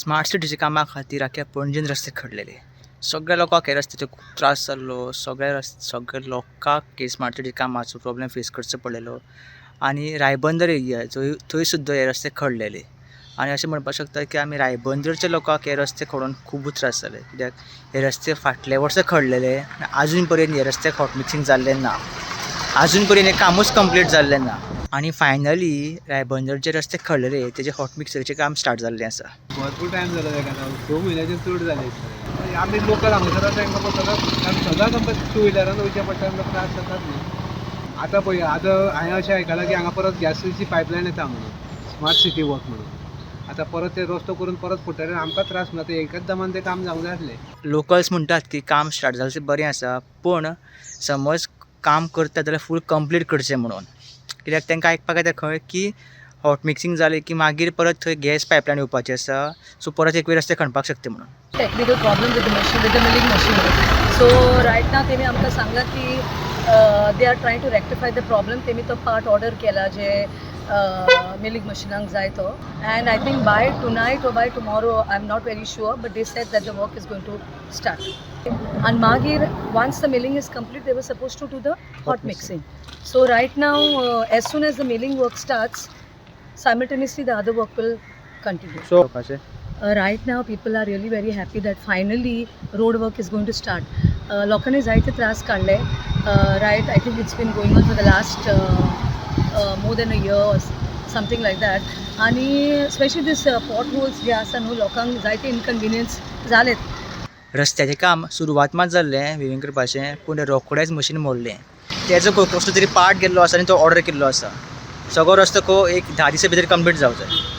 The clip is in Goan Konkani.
स्मार्ट सिटीच्या कामा खातीर आख्या पणजेन रस्ते खणलेले. सगळ्या लोकांक हे रस्त्याचो खूब त्रास जाल्लो. सगळ्या लोकांक हे स्मार्ट सिटी कामाचो प्रॉब्लेम फेस करचो पडलेलो. आनी रायबंदर एरिया थंय सुद्दां हे रस्ते खणलेले आनी अशें म्हणपाक शकता की आमी रायबंदरच्या लोकांक हे रस्ते खणून खुबूच त्रास जाले, कित्याक हे रस्ते फाटले वर्सा खणलेले आनी आजून पर्यंत हे रस्ते हॉट मिक्सिंग जाल्लें ना. आजून पर्यंत हें कामूच कंप्लीट जाल्लें ना. आनी फायनली रायबंदरचे रस्ते खणलेले, तेजे हॉट मिक्सराचें काम स्टार्ट जाल्लें आसा. भरपूर टायम जालो ताका. 6 म्हयन्याचे चड जाले. आमी लोकल हांगासर तांकां सदांच सदांच आमकां टू व्हिलरान वयचें पडटा, आमकां त्रास जातात न्ही. आतां पळय, आतां हांवें अशें आयकलां की हांगा परत गॅसीची पायपलायन येता म्हणून, स्मार्ट सिटी वर्क म्हणून. आतां परत ते रस्तो करून परत फुडटले, आमकां त्रास म्हणून. आतां एकच दमान तें काम जावंक जाय आसलें. लोकल्स म्हणटात की काम स्टार्ट जालें बरें आसा, पूण समज काम करता जाल्यार फूल कंप्लीट करचें म्हणून, कित्याक तांकां आयकपाक येता खंय की हॉट मिक्सिंग जालें की मागीर परत थंय गॅस पायपलायन येवपाची आसा, सो परत एक वेळ रस्ते खणपाक शकता म्हणून. Technical problem with the machine, with the milling machine. So right now तेमी आमकां सांगलां की they are trying to rectify the problem. तेमी तो पार्ट ऑर्डर केला जे मिलिंग मशिनाक जाय तो, and I think by tonight or by tomorrow, I am not very sure, but they said that the work is going to start. आनी मागीर once the milling is complete, they were supposed to do the hot mixing. So right now, as soon as the milling work starts, simultaneously the other work will continue. So लोकांचे Right now people are really very happy that finally road work is going to start. लोकांनी जायते त्रास काडले, right? I think it's been going on for the last more than a year, something like that. आनी स्पेशली दीस पॉट होल्स जे आसा न्हू, लोकांक जायते इनकन्विनियन्स जालेत. रस्त्याचें काम सुरवात मात जाल्लें विवींग करपाचें, पूण रोखडेंच मशीन मोडलें. तेजो कसलो तरी पार्ट गेल्लो आसा आनी तो ऑर्डर केल्लो आसा. सगळो रस्तो एक 10 दिसां भितर कंप्लीट जावचो.